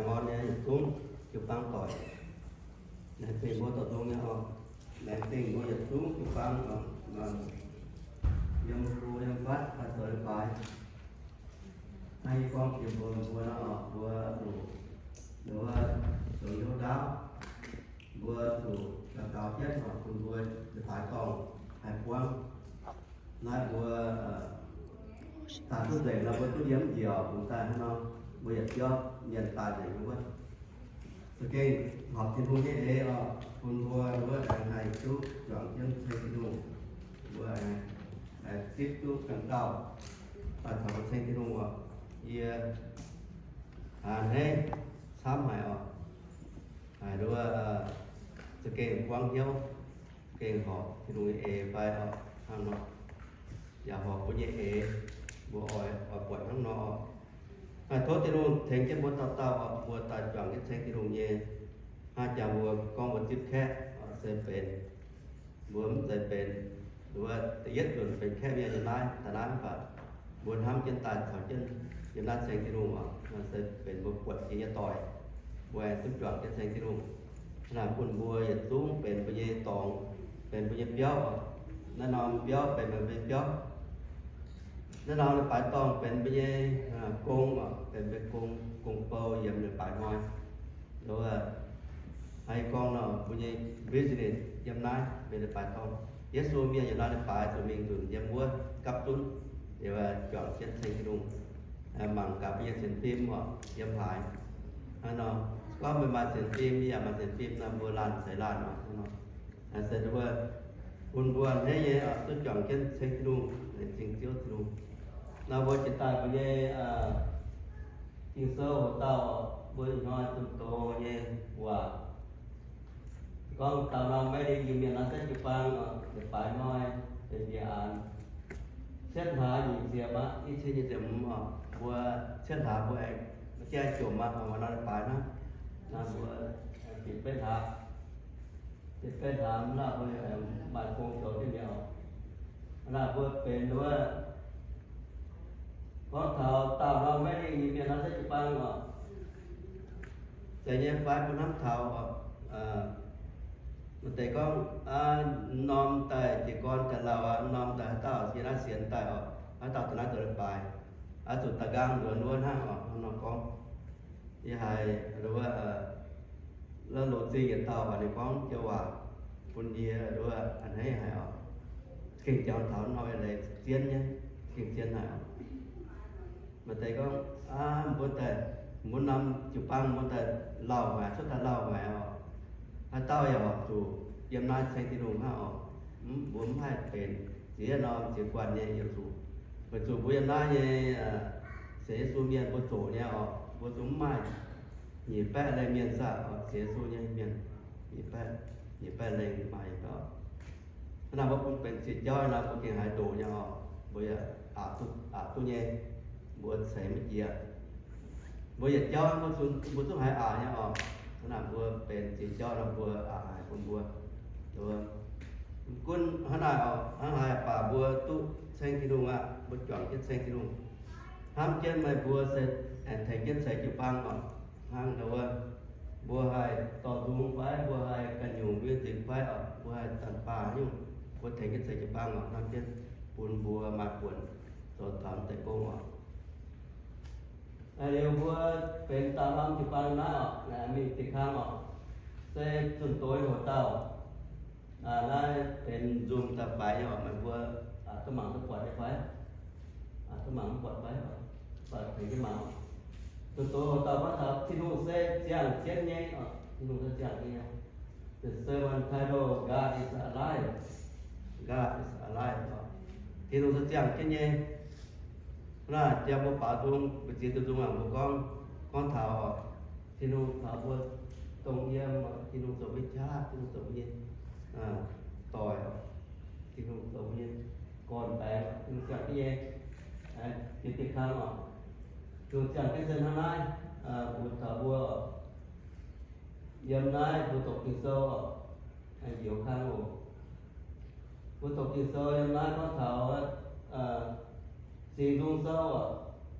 Laengz orn nyei yietc zungv jiu-baang doic. Laengz zingh mbuo dorh nzung nyei oc. Laengz zingh mbuo yietc zungv jiu-baang oc. Yiem go yiem fatv daaih zoux leiz-baaix. Naaiv yie gorngv jiex mbuo, mbuo nor oc, mbuo zuqc, mbuo zuqc hnyouv ndaauv, mbuo zuqc gaux gaux jienv oc, bun mbuo leiz-baaix dorngh haih buangv. Naaiv mbuo, aa, daaih duqv nzengc nor, mbuo duqv yiem njiec bungx daaih hnangv nor, mbuo yietc biauv mienh daaih nzengc wuov. Za'gengh horpc Tin-Hungh nyei eix oc, bun mbuo wuov aengx haih duqv juangc jienv ceng Tin-Hungh. Mbuo aengx zipv duqv ganh dauh daaih caux mbuo ceng Tin-Hungh oc. Yie a'hneiv camv haic oc. Haiz nduov, za'gengh buangv hnyouv, gengh horpc Tin-Hungh nyei eix fai oc, hnangv nor. Yaac horpc mbuo nyei eix, mbuo oix, oix buatc hnangv nor oc. Haih tov Tin-Hungh tengx jienv mbuo dauh dauh oc, mbuo daaih juangc jienv ceng Tin-Hungh nyei. Hnangv jangx mbuo gorngv mbuo zipv kaeqv oc, se benx, mbuo mv zeiz benx, mbuo da'yietv nzunc benx kaeqv mienh nyei naaiv, da'naaiv mv baac mbuo hnamv jienv daaih caux jienv yiem naaiv ceng Tin-Hungh oc, se benx mbuo buatc jiex nyei doic, mbuo aengx duqv juangc jienv ceng Tin-Hungh. Hnangv naaic bun mbuo yietc zungv benx mbuo nyei dorngx, benx mbuo nyei biauv oc. Naaiv norm biauv benx mbuo nyei biauv. Naaiv norm leiz-baaix dorngh benx mbuo nyei, aa, gong oc, benx mbuo gong, gong bou yiem leiz-baaix hnoi. Nduov, aa, haih gorngv nor, mbuo nyei business yiem naaiv benx leiz-baaix dorngh. Yesu mienh yiem naaiv leiz-baaix zuqc mingh nzunc yiem wuov gapv zunv, liuz, aa, juangc jienv ceng Tin-Hungh, aa, mangc gaax mbuo nyei sienx fim oc, yiem haaix. Hnangv nor, gorngv meih maaih sienx fim, yie yaac maaih sienx fim nor, mbuo laanh ceix laanh oc, hnangv nor. Aa, se nduov, bun mbuo a'hneiv nyei oc, duqv juangc jienv ceng Tin-Hungh, laengz zingh Ziouv Tin-Hungh. Nor mbuo jiex daaih mbuo nyei, aa, Ging-Sou hoc dauh, mbuo ih hnoi zunh doz nyei waac. Gorngv dauh norm Maiv Lingh Iu-Mienh naaiv setv jiu-baang, leiz-baaix hnoi, benx njiec aanx cietv hlaax nyic ziepc aqv, i cin nyic ziepc hmz oc. Mbuo cietv hlaax mbuo aengx jaiv jomc aqv, oc, norm leiz-baaix hnangv. Naaiv mbuo bieqc betv hlaax, bieqc betv hlaax mv lauh mbuo aengx maaih gong zoux jienv mi'aqv oc. Naaiv mbuo benx wuov gorngv taux dauh norm Maiv Lingh Iu-Mienh naaiv setv jiu-baang oc. Zeiz nyei fai mbuo hnamv taux oc, maaih deix gorngv, norm daaih jiez gorn daaih lauh aqv, norm daaih haaix dauh yiem naaiv sienx daaih oc, haaix dauh daaih naaiv zoux leiz-baaix, oix zuqc daaih nqaang nzuonx wuov hnangv oc, hnangv nor gorngv. Yie haiz wuov, la'loz zingh yietc dauh oc, ninh gorngv joux waac bun yie wuov a'hneiv haic oc. Gengh jangx taux nor leiz zien nyei, gengh zien haic oc. Maaih deix gorngv, aa, mbuo daaih, mbuo norm jiu-baang mbuo daaih lauh haic, cuotv daaih lauh haic oc. Haaix dauh yaac horpc zuqc yiem naaiv ceng Tin-Hungh hnangv oc. Mv, mbuo mv haih benx ziex norm ziex guanh nyei yietc zuqc. Weic zuqc mbuo yiem naaiv nyei sienx Yesu mienh mbuo zoqc nyei oc, mbuo zungv mv maaih nyic baeqv lengh mienh saah oc, sienx Yesu nyei mienh nyic baeqv, nyic baeqv lengh maaih yietc dauh. Hnangv naaic mbuo bun benx ziex jauv nor, mbuo gengh haiz ndoqc nyei oc. Mbuo yaac aqc duqv, aqc duqv nyei, mbuo ceix maiv jiex. Mbuo yietc jauv mbuo zungv, mbuo zungv haiz aqc nyei oc. Hnangv naaic mbuo benx ziex jauv nor, mbuo aqc haic bun mbuo. Mv gunv hnangv naaic oc, hnangv haaix baac mbuo duqv ceng Tin-Hungh aqv, mbuo juangc jienv ceng Tin-Hungh. Hnamv jienv meih mbuo se aengx tengx jienv ceix jiu-baang oc. Hnangv nor wuov, mbuo haih dorh nzung fai, mbuo haih ganh nyungc mbuo nyei nzingc fai oc, mbuo haih zanc baac nyungc, mbuo tengx jienv ceix jiu-baang oc, hnamv jienv bun mbuo maaih buonc zoux taux deix gong oc. Liuz mbuo benx dauh norm jiu-baang naaiv oc, mingh diqc kang oc, se zunh doz hoc dauh. Naaiv benx nzung daaih faix nyei oc, meih mbuo duqv mangc duqv buatc nyei fai? Duqv mangc mv buatc fai? Buatc tengx jienv mangc oc. Zunh doz hoc dauh gorngv taux Tin-Hungh se ziangh jienv nyei oc, Tin-Hungh se ziangh jienv nyei. The sermon title, God is alive. God is alive oc. Tin-Hungh se ziangh jienv nyei. Naaiv jang mbuo baaux nzung, mbuo ziex diuh nzung aac, mbuo gorngv, gorngv taux oc, Tin-Hungh caux mbuo dongh yiem, Tin-Hungh zoux mbuo nyei qaqv, Tin-Hungh zoux mbuo nyei doic, Tin-Hungh zoux mbuo nyei gorn-baengx, Tin-Hungh ziangh jienv nyei. Diqc diqc kang oc, Tin-Hungh ziangh jienv se hnangv naaiv, bun taux mbuo oc, yiem naaiv mbuo doqc Ging-Sou oc, njoux kang oc. Mbuo doqc Ging-Sou yiem naaiv gorngv taux Singx Nzung Sou oc,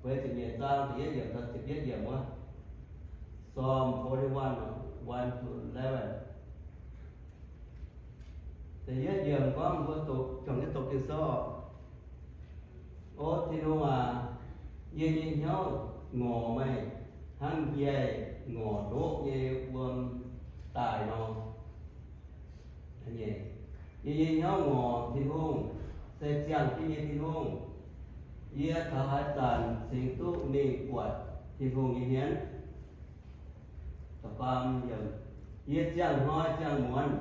feix ziepc nyeic zaang da'yietv yiemc taux ziepc yietv yiemc wuov. Psalm forty-one, one to eleven. Da'yietv yiemc gorngv mbuo doqc, juangc jienv doqc Ging-Sou. O Tin-Hungh aac, yie nyei hnyouv ngorc meih hnangv njaih ngorc ndoqv nyei wuom daaih nor. Yie nyei hnyouv ngorc Tin-Hungh, se ziangh jienv nyei Tin-Hungh. Yie taux haaix zanc cingx duqv mingh buatc Tin-Hungh nyei hmien? Yie ziangh hnoi ziangh muonz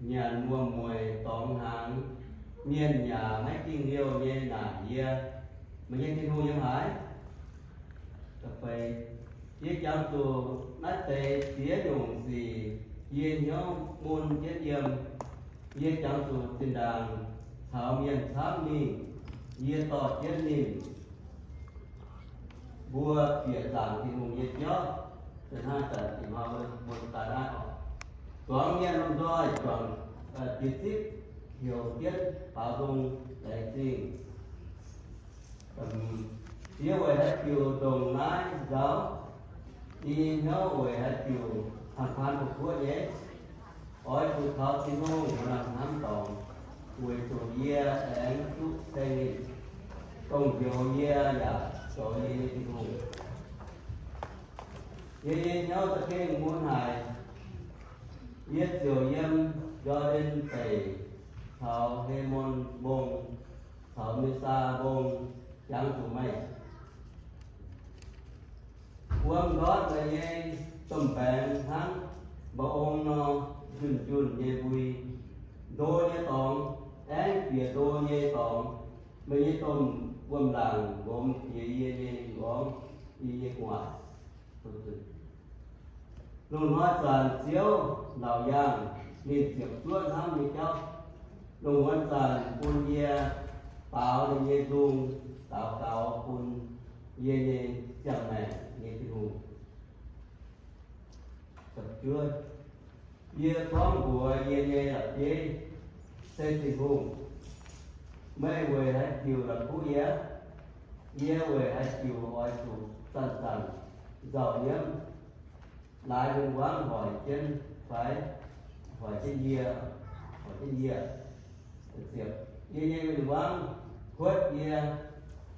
nyanc wuom-mueic dorngx hnaangx, mienh yaac maiv dingh liouh nyei naaic yie, meih nyei Tin-Hungh yiem haaix? Yie jangx zuqc naaiv deix ziex nyungc sic, yie hnyouv mun jienv yiem. Yie jangx zuqc zinh ndaangc caux mienh camv mingh, yie dorh jienv ninh mbuo bieqc zaangc Tin-Hungh nyei biauv. Zuangx mienh lomh nzoih juangc jiez zipv heuc jienv baaux nzung laengz zingh. Yie weic haaix diuc ndongc naaiv nzauh? Yie nyei hnyouv weic haaix diuc paan-paan fu'kuoqv nyei? Oix zuqc taux Tin-Hungh maaih lamh hnamv dorngx, weic zuqc yie aengx duqv ceng ninh, dongh njoux yie yaac zoux yie nyei Tin-Hungh. Yie nyei hnyouv za'gengh mun haic. Yie ziouc yiem Jor^ndaen Deic caux He^mon Mbong caux Mesaa Mbong jangx zuqc meih. Wuom ndortv meih nyei domh mbaengx hnangv mba'ong nor njunh njunh nyei mbui. Ndo nyei dorngx aengx bieqc ndo nyei dorngx. Meih nyei domh wuom-laangc lomx jiex yie nyei m'nqorngv, yie nyei gu'nguaaic. Lungh hnoi zanc Ziouv laauc yaangh, ninh ziepc zuoqv hnamv nyei jauv. Lungh muonz zanc bun yie baaux ninh nyei nzung, daux gaux bun yie nyei ziangh maengc nyei Tin-Hungh. Yie gorngv mbuox yie nyei la'bieiv, se Tin-Hungh, meih weic haaix diuc la'kuqv yie? Yie weic haaix diuc oix zuqc zanc-zanc nzauh nyiemv? Laaix win-wangv hoic jienv fai? Hoic jienv yie, hoic jienv yie. Yie nyei win-wangv kuotv yie,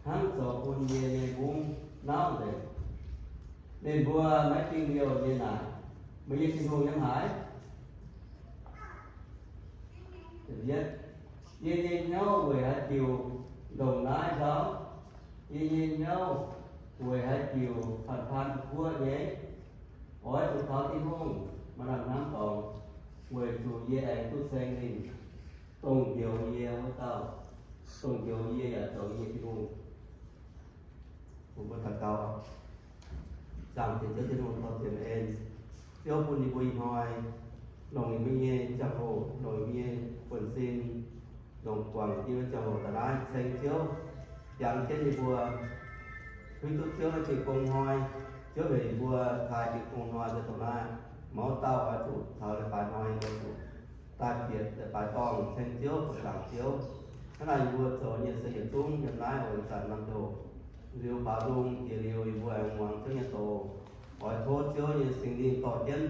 hnangv zoux bun yie nyei mbungv nauv nzengc. Ninh mbuo maiv dingh liouh nyei naaic, meih nyei Tin-Hungh yiem haaix? Yie nyei hnyouv weic haaix diuc ndongc naaiv nzauh? Yie nyei hnyouv weic haaix diuc paan-paan fu'kuoqv nyei? Oix zuqc taux Tin-Hungh maaih lamh hnamv dorngx, weic zuqc yie aengx duqv ceng ninh, dongh njoux yie wuov dauh, dongh njoux yie yaac zoux yie nyei Tin-Hungh. Mbuo daux gaux. Zaangc Diex Ziouv Tin-Hungh, dorh zienc en Ziouv bun yie mbuo ih hnoi, longc yie mbuo nyei ziangh hoc, longc yie mbuo nyei buonv-sin, longc guangc yie mbuo ziangh hoc daaih naaiv ceng Ziouv, jangx jienv yie mbuo, huin duqv Ziouv naaiv deix gong hnoi. Ziouv heuc yie mbuo taaih deix gong hnoi se dongh naaiv. Mouz dauh oix zuqc taux leiz-baaix hnoi oix zuqc daaih bieqc leiz-baaix dorngh ceng Ziouv, zaangc Ziouv. Hnangv naaic yie mbuo zoux nyei se yietc zungv yiem naaiv oix zanc norm ziangh hoc liuz baaux nzung jiex liuz, yie mbuo aengx muangx Ziouv nyei doz. Oix tov Ziouv nyei Singx Lingh dorh jienv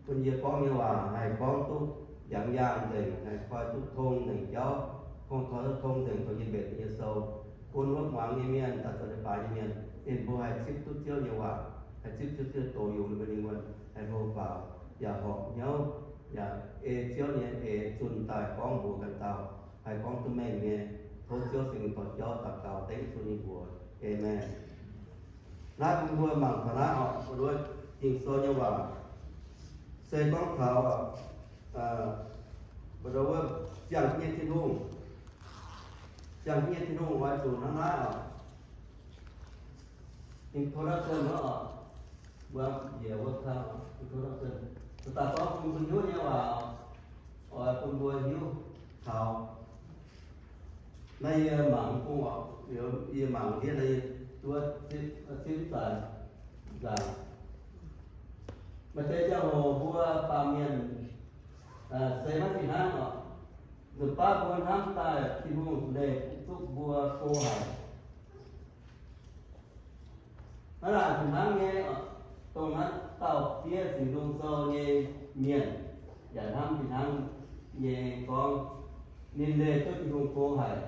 bun yie gorngv nyei waac haih gorngv duqv njang-yaangh nzengc, haih koi duqv tong nzengc jauv, gorngv koi duqv tong nzengc taux yie mbenc nyei sou, bun wuov muangx nyei mienh daaih zoux leiz-baaix nyei mienh, ninh mbuo haih zipv duqv Ziouv nyei waac, haih zipv duqv Ziouv doz yungz ninh mbuo nyei wuonh, haih hlo faaux, yaac horpc hnyouv, yaac ei Ziouv nyei eix zunh daaih gorngv mbuox ganh dauh, haih gorngv duqv mengh nyei. Tov Ziouv Singx Lingh dorh jauv daux gaux dengv Yesu nyei mbuox. Aamen. Naaiv bun mbuo mangc taux naaiv oc, mbuo Ging-Sou nyei waac se gorngv taux, mbuo wuov ziangh nyei Tin-Hungh, ziangh nyei Tin-Hungh oix zuqc hnangv naaiv oc. Introduction wuov oc, mbuo njiec wuov kang introduction, daaih gorngv bun mbuo hiuv nyei waac oc, oix bun mbuo hiuv taux. Naaiv yie mangc mv bung oc, yie mangc ndiev naaiv yie duqv zipv zanc nzaangc. Maaih deix ziangh hoc mbuo baamh mienh se maiv fih hnangv oc. Nzunc baav mbuo hnamv daaih Tin-Hungh leih duqv mbuo go haic. Hnangv naaic fih hnangv nyei oc. Dongh naaiv dauh fiev Singx Nzung Sou nyei mienh yaac hnamv fih hnangv nyei gorngv, ninh leih duqv Tin-Hungh go haic.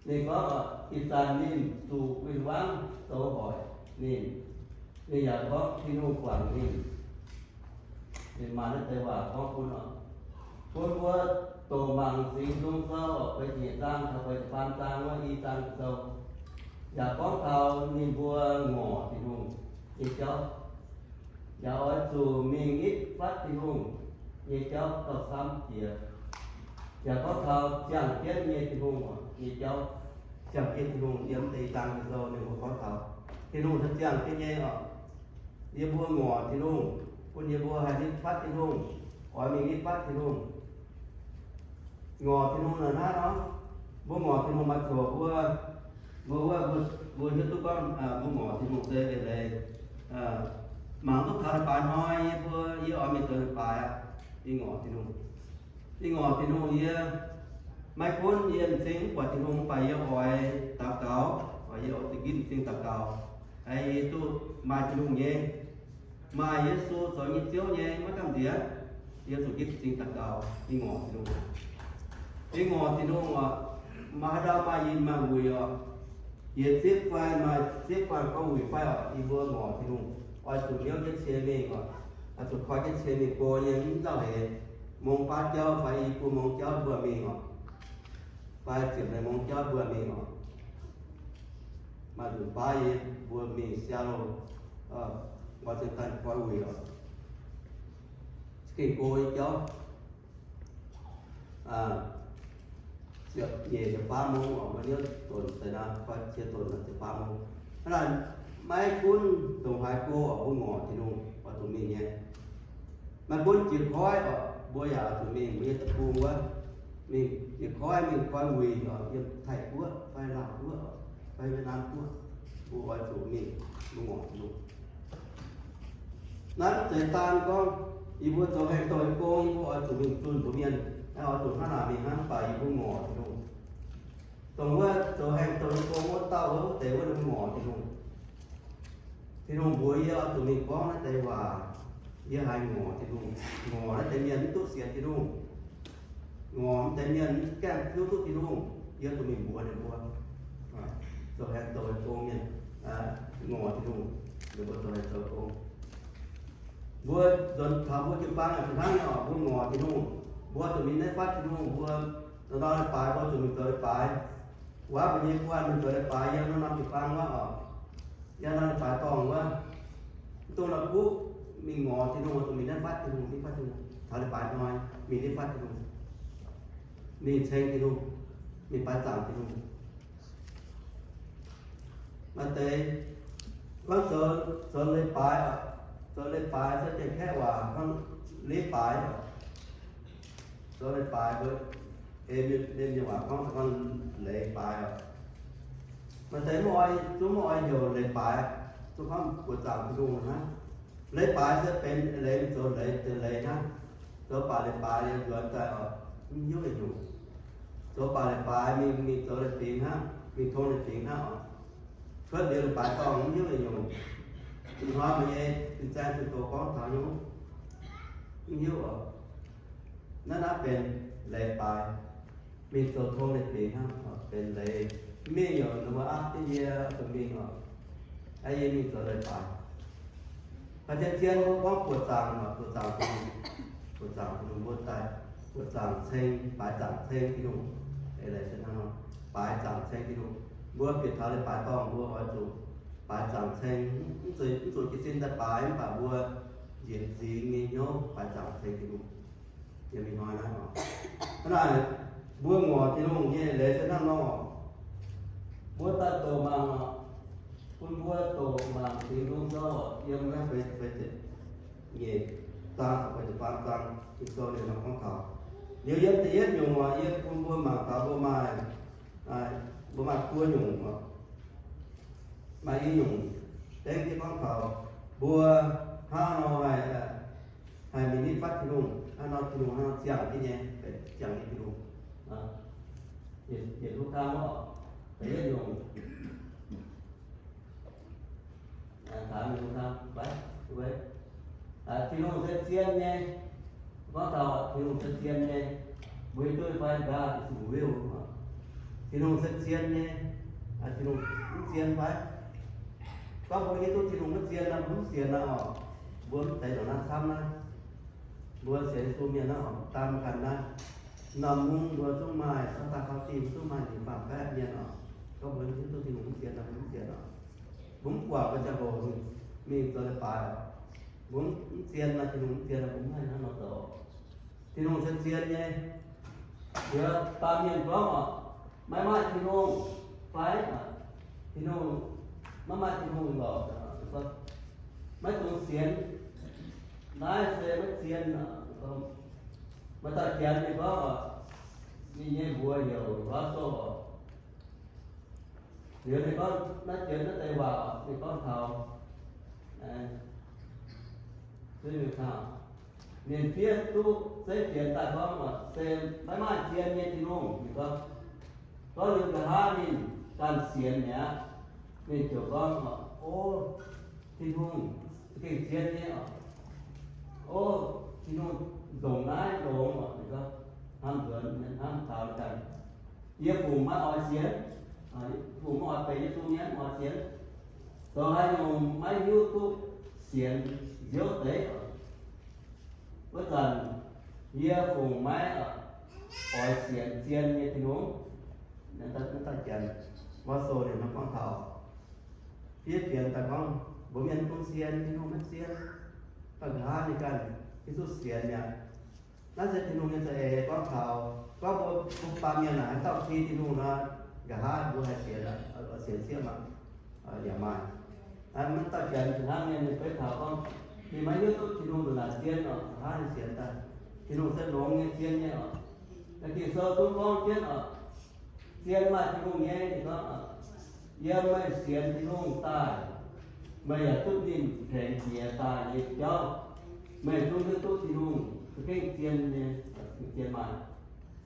Ninh gorngv, ih zanc ninh zuqc win-wangv zoux hoic ninh, ninh yaac gorngv Tin-Hungh guangc ninh. Ninh maaih naaiv deix waac gorngv bun oc, bun mbuo doqc mangc Singx Nzung Sou feix ziepc nyeic zaang caux feix ziepc faam zaang wuov i zaang sou, yaac gorngv taux ninh mbuo ngorc Tin-Hungh nyei jauv, yaac oix zuqc mingh nitv fatv Tin-Hungh nyei jauv gauh camv jiex. Yaac gorngv taux ziangh jienv nyei Tin-Hungh nyei jauv. Ziangh jienv Tin-Hungh yiem deix i zaang sou ninh mbuo gorngv taux Tin-Hungh se ziangh jienv nyei oc. Yie mbuo ngorc Tin-Hungh, bun yie mbuo haih nitv fatv Tin-Hungh, oix mingh nitv fatv Tin-Hungh. Ngorc Tin-Hungh naaic hnangv nor, mbuo ngorc Tin-Hungh maaih coc mbuo, mbuo wuov, mbuo, mbuo hiuv duqv gorngv, mbuo ngorc Tin-Hungh se eix leiz, mangc duqv taux leiz-baaix hnoi yie mbuo, yie oix mingh zoux leiz-baaix aqv. Yie ngorc Tin-Hungh. Yie ngorc Tin-Hungh, yie maiv gunv yie m'zing mv buatc Tin-Hungh mv baac yie oix daux gaux, yie oix zuqc nqipv m'zing daux gaux, yie duqv maaih Tin-Hungh nyei, maaih Yesu zoux nyei Ziouv nyei, maiv gamh nziex. Yie zuqc nqipv m'zing daux gaux, yie ngorc Tin-Hungh. Yie ngorc Tin-Hungh oc, maaih haaix ndau maaih yinh maaih wuic oc, yietc zipv fai maaih zipv fai gorngv wuic fai oc, yie mbuo ngorc Tin-Hungh. Oix zuqc hnyouv jienv cie mingh oc, oix zuqc koi jienv cie mingh go yiem mv nzauh heix, mongh baav jauv fai i buo mongh jauv mbuo mingh oc, fai ziepc leiz mongh jauv mbuo mingh oc. Maaih nzunc baav yie mbuo mingh Seattle, Washington koi wuic oc, gengh go nyei jauv. Ziepc nyeic ziepc faam mong oc, mbuo hnyouv donx deix naaiv, koi cie donx ziepc faam mong. Hnangv naaic, maiv gunv ndongc haaix go oc, mbuo ngorc Tin-Hungh oix zuqc mingh nyei. Maiv gunv jiex koiv oc, mbuo yaac oix zuqc mingh, mbuo nyei deic-bung wuov, mingh jiex koiv mingh koi wuic oc, yiem Taiv-Guoqv fai Laauh Guoqv fai Yietc Naamh Guoqv, mbuo oix zuqc mingh, mbuo ngorc Tin-Hungh. Naaiv mv zeiz daan gorngv yie mbuo zoux haengh douh nyei gong, yie mbuo oix zuqc mingh zunh mbuox mienh, oix zuqc hnangv naaic mingh hnangv, mv baac yie mbuo ngorc Tin-Hungh. Dongh wuov zoux haengh douh nyei gong wuov dauh wuov, wuov deix wuov ninh mbuo ngorc Tin-Hungh. Tin-Hungh mbuox yie oix zuqc mingh gorngv naaiv deix waac, yie haiz ngorc Tin-Hungh, ngorc naaiv deix mienh mv duqv sienx Tin-Hungh, ngorc naaiv deix mienh mv gaengh hiuv duqv Tin-Hungh, yie zuqc mingh mbuox ninh mbuo. Zoux haengh douh nyei gong mienh, ngorc Tin-Hungh, ninh mbuo zoux haengh douh gong. Mbuo nzuonx taux mbuo jiu-baang yaac fih hnangv nyei oc, mbuo ngorc Tin-Hungh, mbuo zuqc mingh naaiv fatv Tin-Hungh, mbuo norm-norm leiz-baaix mbuo zuqc mingh zoux leiz-baaix. Wuov mbuo nyei guanh mingh zoux leiz-baaix yiem norm-norm jiu-baang wuov oc. Yiem norm leiz-baaix dorngh wuov, mv dungx la'kuqv mingh ngorc Tin-Hungh, zuqc mingh naaiv fatv Tin-Hungh, naaiv fatv Tin-Hungh, taux leiz-baaix hnoi mingh naaiv fatv Tin-Hungh, mingh ceng Tin-Hungh, mingh baaix zaangc Tin-Hungh. Maaih deix gorngv zoux, zoux leiz-baaix oc, zoux leiz-baaix se Janx-Kaeqv waac gorngv leiz-baaix oc. Zoux leiz-baaix mbuo, ei, mienh waac gorngv, gorngv leiz-baaix oc. Maaih deix mv oix, zungv mv oix heuc leiz-baaix, zungv gorngv buoqc zaangc Tin-Hungh hnangv. Leiz-baaix se benx leiz, zoux leiz, deix leiz hnangv. Zoux baac leiz-baaix liuz nzuonx daaih oc, mv hiuv yietc nyungc. Zoux baac leiz-baaix mingh, mingh zoux leiz-fingx hnangv, mingh tong leiz-fingx hnangv oc. Cuotv liuz leiz-baaix dorngh mv hiuv yietc nyungc. Ih hnoi meih nyei fin-saeng zunh doz gorngv taux nyungc, mv hiuv oc. Naaiv, naaiv benx leiz-baaix, mingh zoux tong leiz-fingx hnangv oc, benx leiz. Mingh yaac ninh mbuo aapv jienv yie zuqc mingh oc. Aa, yie mingh zoux leiz-baaix. Maaih zien-zien mbuo gorngv buoqc zaangc oc, buoqc zaangc Tin-Hungh, buoqc zaangc Tin-Hungh mbuo daaih, buoqc zaangc ceng, baaix zaangc ceng Tin-Hungh. Eix leiz se hnangv nor, baaix zaangc ceng Tin-Hungh. Mbuo bieqc taux leiz-baaix dorngh mbuo oix zuqc baaix zaangc ceng, mv zuqc, mv zuqc jiez sin daaih baaix, mv baac mbuo njiec m'zing nyei hnyouv baaix zaangc ceng Tin-Hungh. Yiem ih hnoi naaiv oc, hnangv naaic, mbuo ngorc Tin-Hungh nyei eix leiz se hnangv nor. Mbuo daaih doqc mangc oc. Bun mbuo doqc mangc Singx Nzung Sou oc, yiem naaiv feix, feix ziepc nyeic zaang caux feix ziepc faam zaang, Ging-Sou ninh nor gorngv taux. Liuz yiem da'yietv nyungc oc, yie bun mbuo mangc taux mbuo maaih, mbuo maaih buo nyungc oc. Maaih i nyungc dengv jienv gorngv taux mbuo hnangv nor haih, haih mingh nitv fatv Tin-Hungh, hnangv nor Tin-Hungh hnangv nor ziangh jienv nyei, ziangh nyei Tin-Hungh. Yietc, yietc duqv dangv oc. Da'yietv nyungc. Tin-Hungh se zien nyei. Gorngv taux Tin-Hungh se zien nyei, mbuo hiuv duqv fai? Nqa'haav Tin-Hungh se zien nyei. Tin-Hungh mv zien fai? Gorngv mbuo hiuv duqv Tin-Hungh maiv zien nor, mbuo mv sienx nor oc, mbuo mv deix ndongc naaiv camv naaiv. Mbuo sienx Yesu mienh naaiv oc, daam ganh naaiv, norm mungv mbuo zungv maaih, caux daaih caux dingh mbuo zungv maaih nyic baamh baeqv mienh oc. Gorngv mbuo hiuv duqv Tin-Hungh mv zien nor, mbuo mv sienx oc. Mbuo mv guangc mbuo ziangh hoc mingh zoux leiz-baaix oc. Mbuo mv zien nor, Tin-Hungh mv zien nor, mbuo mv haih hnangv nor zoux. Tin-Hungh se zien nyei. Liuz baamh mienh gorngv oc, maiv maaih Tin-Hungh fai? Tin-Hungh, maiv maaih Tin-Hungh lorqc, maiv dungx sienx. Naaiv se maiv zien. Maaih dauh janx ninh gorngv oc, ninh nyei mbuox heuc Russell oc. Liuz ninh gorngv naaiv janx naaiv deix waac oc, ninh gorngv taux, ninh fiev duqv zeiv fienx daaih gorngv oc, se maiv maaih zien nyei Tin-Hungh. Ninh gorngv, gorngv liuz nqa'haav ninh ganh sienx mi'aqv, ninh ziouc gorngv oc, o, Tin-Hungh za'gengh zien nyei oc. O, Tin-Hungh ndongc naaiv longx oc. Ninh gorngv hnamv nzuonx, hnamv taux ganh, yie fungc maiv oix sienx, fungc maiv oix benx Yesu mienh, mv oix sienx. Zoux haaix nyungc maiv hiuv duqv sienx nziouv deix. Wuov zanc yie fungc maiv oix sienx zien nyei Tin-Hungh. Naaiv dauh janx, Russell ninh nor gorngv taux, fiev fienx daaih gorngv mbuo mienh maiv dungx sienx, Tin-Hungh maiv zien. Dauh nqa'haav ninh ganh hiuv duqv sienx mi'aqv. Naaiv se Tin-Hungh nyei za'eix gorngv taux, gorngv mbuo, mbuo baamh mienh naaic haaix dauh ki Tin-Hungh nor, nqa'haav mbuo haih sienx, sienx sieqv maah? Yaac maaih. Naaiv dauh janx hnangv mienh ninh beiv taux gorngv, ninh maiv hiuv duqv Tin-Hungh ndongc naaic zien oc, nqa'haav ninh sienx daaih, Tin-Hungh se longx nyei, zien nyei oc. Naaiv Ging-Sou zungv gorngv jienv oc, zien maaih Tin-Hungh nyei. Ninh gorngv, yiem meih sienx Tin-Hungh daaih, meih yaac duqv ninh tengx jiex daaih nyei jauv. Meih zungv hiuv duqv Tin-Hungh za'gengh zien nyei, zien maaih,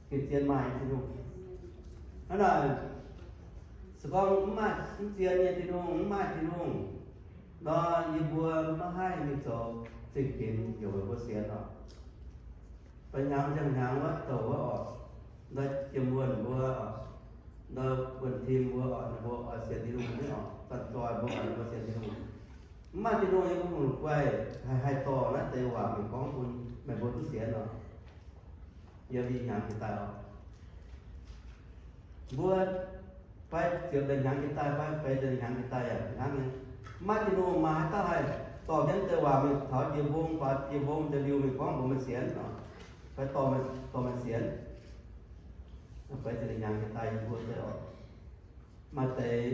gengh zien maaih nyei Tin-Hungh. Hnangv naaic, se gorngv mv maaih, mv zien nyei Tin-Hungh, mv maaih Tin-Hungh nor, yie mbuo maiv haih mingh zoux zingh ginx heuc mbuo sienx oc. Ba'hnyangx ziangh hnyangx wuov douc wuov oc, ndau jiem wuonh mbuo oc, ndau wuonh tim mbuo oc, ninh mbuo oix sienx Tin-Hungh nyei oc, ganh zoih mbuo oix ninh mbuo sienx Tin-Hungh. Mv maaih Tin-Hungh nyei, mbuo fungc guaih haih, haih dorh naaiv deix waac mingh gorngv bun meih mbuo duqv sienx oc. Yiem ih hnyangx jiex daaih oc, mbuo fai ziepc lengh hnyangx jiex daaih fai feix ziepc lengh hnyangx jiex daaih yaac hnangv nyei. Mv maaih Tin-Hungh maaih haaix dauh haih dorh jienv deix waac mingh taux jiex mbong, faaux jiex mbong deix liuh mingh gorngv mbuox meih sienx oc, fai dorh meih, dorh meih sienx. Feix ziepc lengh hnyangx jiex daaih yiem mbuo se oc, maaih deix,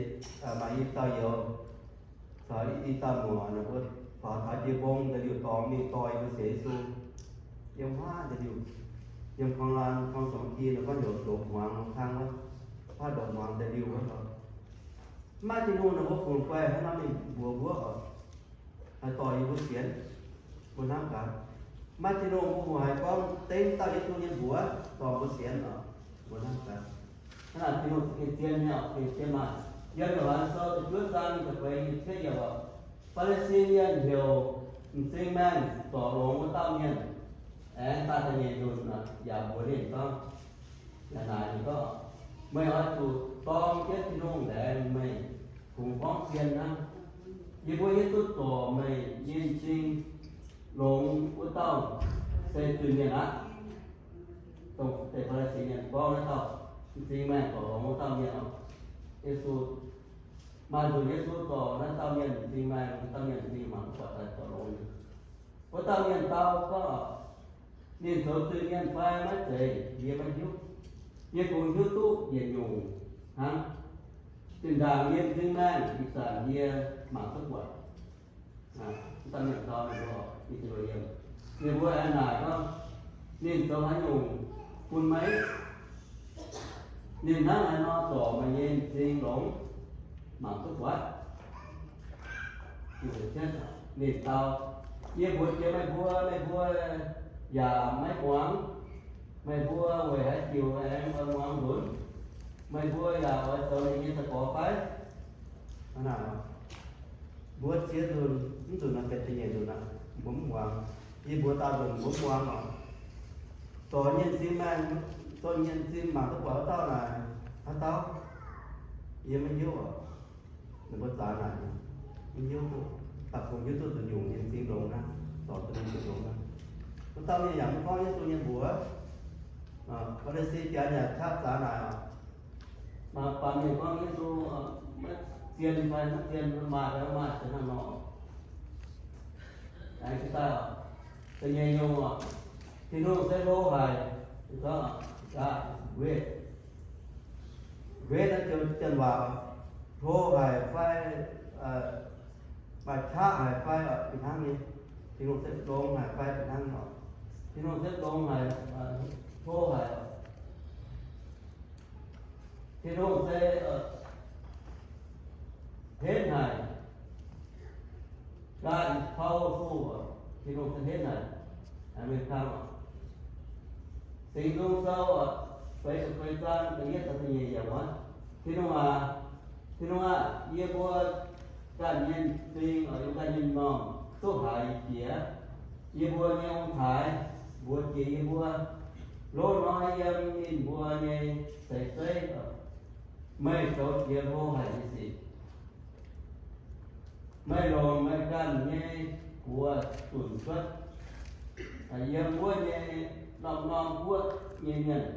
maaih i dauh youz caux i dauh muoc ninh mbuo faaux taux jiex mbong deix liuh dorngx mingh dorh yie mbuo sienx Yesu. Yiem huaav deix liuh, yiem Kong Lan, Kong Song Ki, ninh gorngv heuc Ndoqc Muangx, kang wuov, huaav Ndoqc Muangx deix liuh wuov. Mv maaih Tin-Hungh, ninh mbuo fungc guaih hnangv nor mingh mbuox mbuo oc, haih dorh yie mbuo sienx, mbuo hnamv gaax. Mv maaih Tin-Hungh, mbuo haiz gorngv dengv dauh Yesu nyei mbuox dorh mbuo sienx oc, mbuo hnamv gaax. Hnangv naaic Tin-Hungh za'gengh zien nyei oc, za'gengh zien maaih. Yiem Yo^han Sou da'juov zaang da'feix nyei cietv yiemc oc, Faa^li^si Mienh heuc m'zing maengh zorc longx wuov dauh mienh aengx daaih da'nyeic nzunc yaac mbuox ninh gorngv, yaac naaic ninh gorngv, meih oix zuqc dorng jienv Tin-Hungh laengz meih kungx gorngv zien hnangv. Yie mbuo hiuv duqv zorc meih nyei m'zing longx wuov dauh se zuiz-mienh aqv. Dongh deix Faa^li^si Mienh gorngv naaiv dauh m'zing maengh zorc longx wuov dauh mienh oc. Yesu, maaih nzunc Yesu zorc naaiv dauh mienh m'zing maengh, wuov dauh mienh m'zing mangc buatc daaih zorc longx. Wuov dauh mienh dau gorngv, ninh zoux zuiz-mienh fai maiv zeiz yie maiv hiuv. Yie kungx hiuv duqv yietc nyungc hnangv. Zinh ndaangc yie m'zing maengh, ih zanc yie mangc duqv buatc. Wuov dauh mienh dau ninh mbuo, ninh mbuo aengx naaic gorngv, ninh zoux haaix nyungc bun meih? Ninh hnangv haaix nor zorc meih nyei m'zing longx mangc duqv buatc? Ninh dau, yie mbuox jiex meih mbuo, meih mbuo yaac maiv muangx. Meih mbuo weic haaix diuc aengx oix muangx nzunc? Meih mbuo yaac oix zoux ninh nyei sai-gorx fai? Mbuo ziex nzunc, mv nzunc naaic benx da'nyeic nzunc aqv, mbuo mv muangx. Yie mbuox dauh nzunc mbuo mv muangx oc. Zorc nyei m'zing, zorc nyei m'zing mangc duqv buatc wuov dauh naaic, haaix dauh? Yie maiv hiuv oc. Ninh mbuo zaaix naaic, mv hiuv duqv. Daaih kungx hiuv duqv nzunc nyungc nyei m'zing longx naaiv, zorc duqv nyei m'zing longx naaiv. Wuov dauh mienh yaac mv gorngv Yesu nyei mbuox. Faa^li^si janx yaac qaqv zaaix naaic oc. Mangc baamh mienh gorngv Yesu maiv zien fai maiv zien, maaih fai maiv maaih, zien hnangv nor. Aengx daaih oc, da'nyeic nyungc oc, Tin-Hungh se hlo haic, God is great. Great naaiv joux janx waac, hlo haic fai maaih qaqv haic fai oc, fih hnangv nyei. Tin-Hungh se longx haic fai fih hnangv nyei oc. Tin-Hungh se longx haic, hlo haic oc. Tin-Hungh se henv haic, God is powerful oc. Tin-Hungh se henv haic. Aa^men. Singx Nzung Sou oc, feix ziepc feix zaang da'yietv taux da'nyeic yiemc wuov, Tin-Hungh aac, Tin-Hungh aah! Yie mbuo ganh nyei m'zing, yie mbuo ganh nyei m'normh duqv haiz jiex. Yie mbuo nyei ong-taaix mbuox jiex yie mbuo, lov hnoi yiem ninh mbuo nyei seix zeiv, meih zoux jiex hlo haic nyei sic. Meih longc meih ganh nyei guoqv zunc cuotv yiem wuov nyei norm-norm guoqv nyei mienh,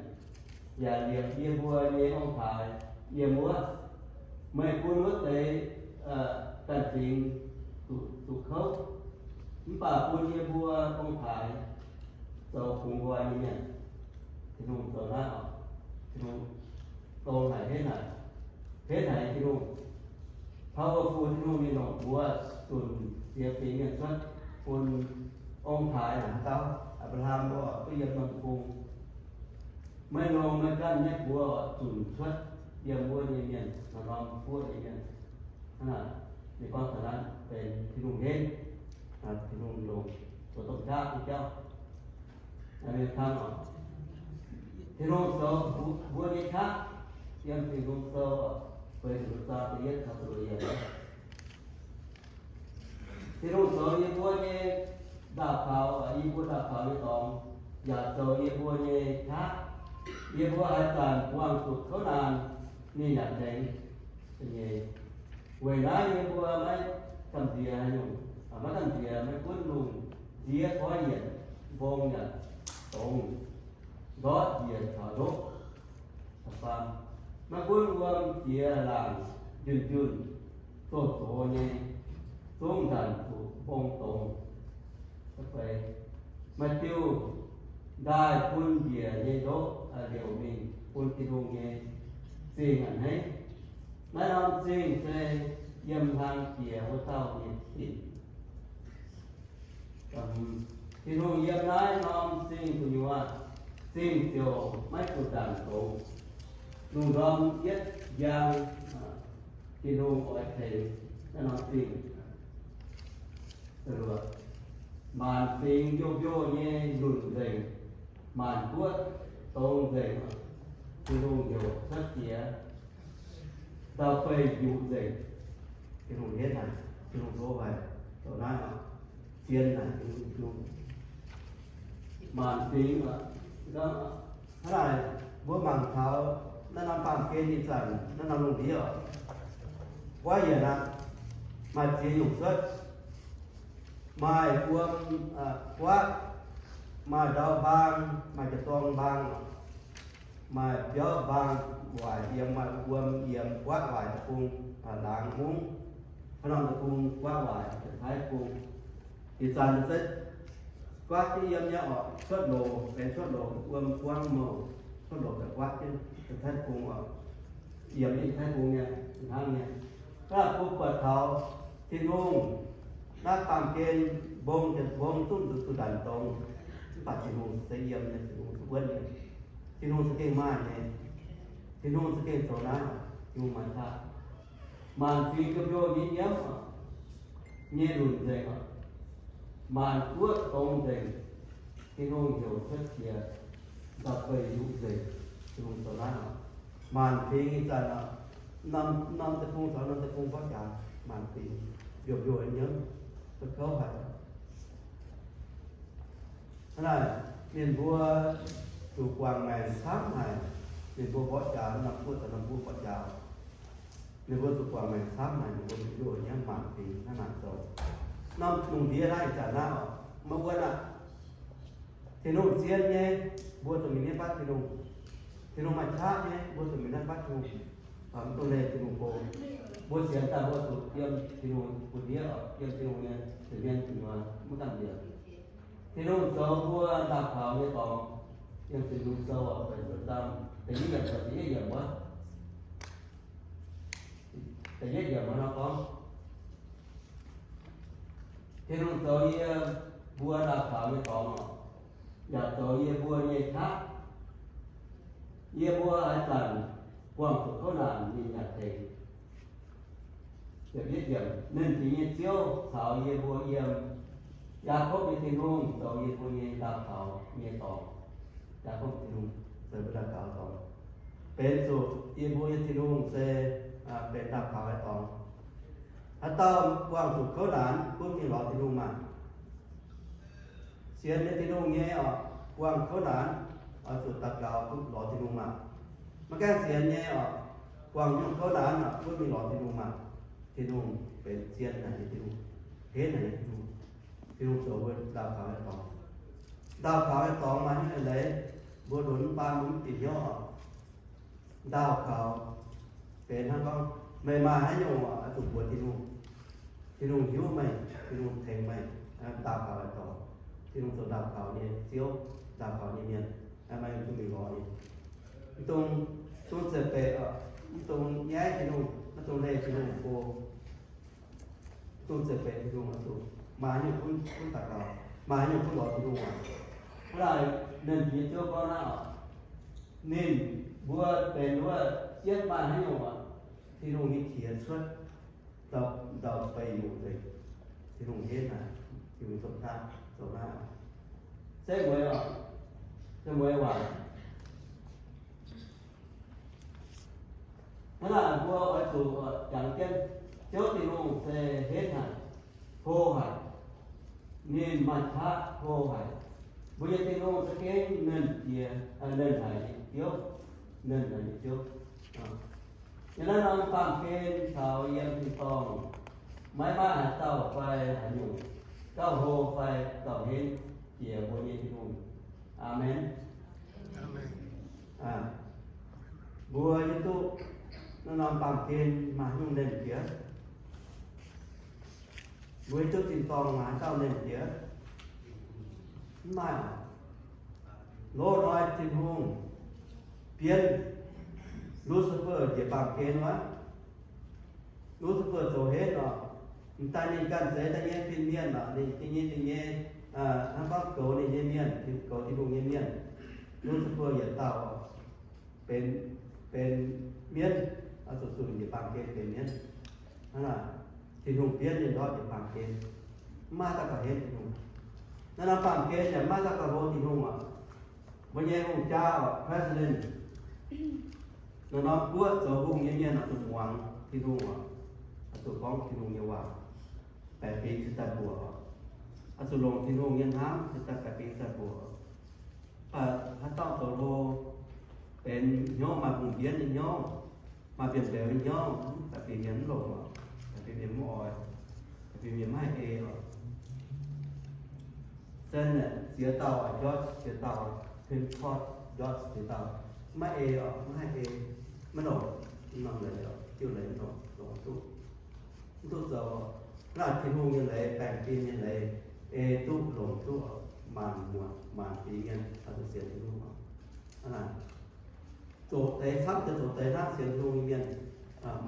yaac liepc yie mbuo nyei ong-taaix yiem wuov. Meih bun wuov deix ganh fingx zuqc kouv, mv baac bun yie mbuo ong-taaix zoux bungx nqoi nyei mienh. Tin-Hungh zoux naaiv oc. Tin-Hungh dongh haic, henv haic, henv haic nyei Tin-Hungh. Powerful Tin-Hungh ninh longc guoqv zunc ziex fingx mienh cuotv bun ong-taaix naaic haaix dauh, Apc^laa^ham mbuo, duqv yiem norm deic-bung. Meih longc meih ganh nyei guoqv zunc cuotv yiem wuov nyei mienh, norm-norm guoqv nyei mienh. Hnangv naaic, ninh gorngv taux naaiv benx Tin-Hungh henv, Tin-Hungh longc zoux domh qaqv nyei jauv. Aa^men. Tin-Hungh zoux mbuo nyei qaqv, yiem Singx Nzung Sou feix ziepc luoqc zaang da'yietv taux da'luoqc yiemc. Tin-Hungh zoux yie mbuo nyei ndaauh kaux, yie mbuo ndaauh kaux nyei dorngx, yaac zoux yie mbuo nyei qaqv. Yie mbuo haaix zanc buangh zuqc kouv naanc, ninh yaac tengx. Weic naaiv yie mbuo maiv gamh nziex haaix nyungc, maiv gamh nziex, maiv gunv lungh ndiev goiv yienc, mbong yaac dongz, ndortv njiec caux ndoqv. Maiv gunv wuom jiex laangc njunh njunh, zoh zox nyei, zungv ndanc zuqc mbong dongz. Maaih diuh ndaaih bun njiec nyei ndoqv liouc mingh bun Tin-Hungh nyei zingh a'hneiv. Naaiv norm zingh se yiem hlang jiex wuov dauh nyei zingh. Tin-Hungh yiem naaiv norm zingh gu'nyuoz, zingh ziouc maiv zuqc ndanc dongz. Lungh ndorm yietv njang, Tin-Hungh oix tengx naaiv norm zingh. Maanc fingx mbiouh mbiouh nyei lunc nzengc, maanc guoqv dongz nzengc, Tin-Hungh heuc cuotv jiex, ndau-beih njuqc nzengc. Tin-Hungh henv haic, Tin-Hungh hlo haic, zoux naaiv oc, zien haic Tin-Hungh. Maanc fingx, hnangv naaic, mbuo mangc taux naaiv norm baamh gen ih zanc, naaiv norm lungh ndiev oc, guaatv yienc aqv, maaih ziex nyungc cuotv. Maaih wuom guaatv, maaih ndau mbaang, maaih jaa-zorng mbaang, maaih biauv mbaang waaic yiem, maaih wuom yiem guaatv waaic deic-bung, laangz mungv, haaix norm deic-bung guaatv waaic, Janx-Taiv Deic-Bung. Ih zanc se guaatv jienv yiem nyei oc, cuotv loc, benx cuotv loc, wuom buangv mouh, cuotv loc daaih guaatv jienv Janx-Taiv Deic-Bung oc, yiem Janx-Taiv Deic-Bung nyei, hnangv nyei. Mv baac mbuo buatc taux Tin-Hungh naaiv baamh gen mbong, mbong zungv zuqc ndanc dongz, mv baac Tin-Hungh se yiem nyei, Tin-Hungh se wuonv nyei, Tin-Hungh za'gengh maaih nyei, Tin-Hungh za'gengh zoux naaiv, Tin-Hungh maaih qaqv. Maanc fingx biouv-biouh nyei nyiemv oc, nyei lunc nzengc oc, maanc guoqv dongz nzengc, Tin-Hungh heuc cuotv jiex, ndau-beih njuqc nzengc, Tin-Hungh zoux naaiv oc. Maanc fingx ih zanc oc, norm deic-bung caux norm deic-bung faaux jaax, maanc fingx. mbiouh mbiouh nyei, duqv kouv haic. Hnangv naaic, ninh mbuo zuqc guangc maengc camv haic. Ninh mbuo mborqv jaax, norm guoqv caux norm guoqv mborqv jaax. Ninh mbuo zuqc guangc maengc camv haic, ninh mbuo mbiouh mbiouh nyei, maanc fingx hnangv naaic zoux. Norm lungh ndiev naaiv ih zanc naaiv oc, maiv wuonv aqv. Tin-Hungh zien nyei, mbuo zuqc mingh naaiv fatv Tin-Hungh. Tin-Hungh maaih qaqv nyei, mbuo zuqc mingh naaiv fatv Tin-Hungh. Mv dungx leih Tin-Hungh go. Mbuo sienx daaih mbuo zuqc yiem Tin-Hungh bun ndiev, yiem Tin-Hungh nyei nza'hmien gu'nyuoz maiv gamh nziex. Tin-Hungh zoux mbuo ndaauh kaux nyei dorngx. Yiem Singx Nzung Sou oc, da'yietv yiemc, da'yietv yiemc wuov, da'yietv yiemc wuov nor gorngv, Tin-Hungh zoux yie mbuo ndaauh kaux nyei dorngx oc, yaac zoux yie mbuo nyei qaqv. Yie mbuo haaix zanc buangh zuqc kouv naanc, ninh yaac tengx. Nernh Jiex nyei Ziouv caux yie mbuo yiem. Yaakopv nyei Tin-Hungh zoux yie mbuo nyei ndaauh kaux nyei dorngx. Yaakopv Tin-Hungh zoux mbuo ndaauh kaux dorngx, benx zuqc yie mbuo nyei Tin-Hungh se benx ndaauh kaux nyei dorngx. Haaix dauh buangh zuqc kouv naanc gunv mingh lorz Tin-Hungh maah. Sienx nyei Tin-Hungh nyei oc, buangh kouv naanc oix zuqc daux gaux gunv lorz Tin-Hungh maah. Maiv gaengh sienx nyei oc, buangh nyungc kouv naanc oc gunv mingh lorz Tin-Hungh maah. Tin-Hungh benx zien haic nyei Tin-Hungh, henv haic nyei Tin-Hungh. Tin-Hungh zoux mbuo ndaauh kaux nyei dorngx. Ndaauh kaux nyei dorngx maaih nyungc eix leiz, mbuo lunx mv baan mbuo mv bieqc hnyouv oc. Ndaauh kaux benx hnangv gorngv meih maaih haaix nyungc oix zuqc mbuox Tin-Hungh. Tin-Hungh hiuv meih, Tin-Hungh tengx meih. Ndaauh kaux nyei dorngx, Tin-Hungh zoux ndaauh kaux nyei Ziouv, ndaauh kaux nyei mienh, meih zuqc mingh lorz ninh. Mv dungx, dungx ziepc beic, mv dungx nyaiv Tin-Hungh, mv dungx leih Tin-Hungh go. Dongh ziepc benx Tin-Hungh oix zuqc maaih haaix nyungc gunv daux gaux, maaih haaix nyungc gunv lorz Tin-Hungh aqv. Hnangv naaic, Nernh Jiex nyei Ziouv gorngv naaiv oc, ninh mbuo benx wuov yietv maaih haaix nyungc oc, Tin-Hungh nyei qiex cuotv ndau-beiv nyungc nzengc. Tin-Hungh henv naaic, Tin-Hungh zoux naaiv, zoux naaiv. Se mueiz oc, se mueiz waac. Hnangv naaic mbuo oix zuqc jangx jienv, Ziouv Tin-Hungh se henv haic, hlo haic. Ninh maaih qaqv hlo haic. Mbuo nyei Tin-Hungh za'gengh nernh jiex, nernh haic nyei Ziouv, nernh haic nyei Ziouv. Yiem naaiv norm baamh gen caux yiem tin-dorngh, maiv maaih haaix dauh fai haaix nyungc gauh hlo fai gauh henv jiex mbuo nyei Tin-Hungh. Aamen. Mbuo hiuv duqv naaiv norm baamh gen maaih haaix nyungc nernh jiex? Mbuo hiuv duqv tin-dorngh maaih haaix dauh nernh jiex? Mv maaih. Loz-hnoi Tin-Hungh bienv Lucifer njiec baamh gen wuov. Lucifer zoux henv oc. M'daaih ninh ganh zeix daaih nyei fin-mienh oc, ninh da'nyeic da'nyeic, hnangv gorngv goux ninh nyei mienh, goux Tin-Hungh nyei mienh. Lucifer yietc dauh oc, benx, benx mienv, oix zuqc zunh njiec baamh gen benx mienv. Hnangv naaic, Tin-Hungh bienv ninh ndortv njiec baamh gen. Mv maaih dauh gauh henv Tin-Hungh. Naaiv norm baamh gen yaac mv maaih dauh gauh hlo Tin-Hungh oc. Mbuo nyei hungh jaa oc, president, naaiv norm guoqv zoux hungh nyei mienh oix zuqc muangx Tin-Hungh oc. Oix zuqc gorngv Tin-Hungh nyei waac, baeqc fingx cingx daaih mbuoqc oc. Oix zuqc longc Tin-Hungh nyei hnamv cingx daaih baeqc fingx daaih mbuoqc oc. Haaix dauh zoux hlo, benx hnyouv maaih hungh mbienv nyei hnyouv, maaih mbienv mbeux nyei hnyouv, da'feix mienh mv longc oc, da'feix mienh mv oix, da'feix mienh maiv haih ei oc. Sen naaic ziex dauh, George ziex dauh, Pentecost George ziex dauh, maiv ei oc, maiv haih ei, maiv longc, mv norm leiz oc, diuh leiz mv longc, longc duqv, mv duqv zoux. Naaiv Tin-Hungh nyei leiz, baengh fim nyei leiz, ei duqv, longc duqv, maanc muotc maanc fingx mienh oix zuqc sienx Tin-Hungh oc. Hnangv naaic, zoqc deix camv deix zoqc deix hnangv sienx Tin-Hungh nyei mienh,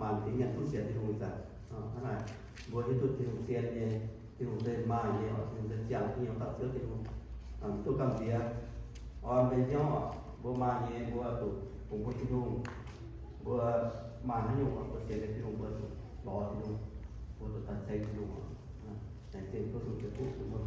maanc fingx mienh duqv sienx Tin-Hungh nyei zanc. Hnangv naaic, mbuo hiuv duqv Tin-Hungh zien nyei, Tin-Hungh se maaih nyei oc, Tin-Hungh se ziangh nyei oc, dauh Ziouv Tin-Hungh, duqv gamh nziex, orn mbuo hnyouv oc, mbuo maaih nyei, mbuo zuqc fungx mbuo Tin-Hungh, mbuo maaih haaix nyungc oc, mbuo sienx nyei Tin-Hungh, mbuo zuqc lorz Tin-Hungh, mbuo zuqc daaih ceng Tin-Hungh oc. Laengz zingh duqv zuqc jiex duqv mbuo.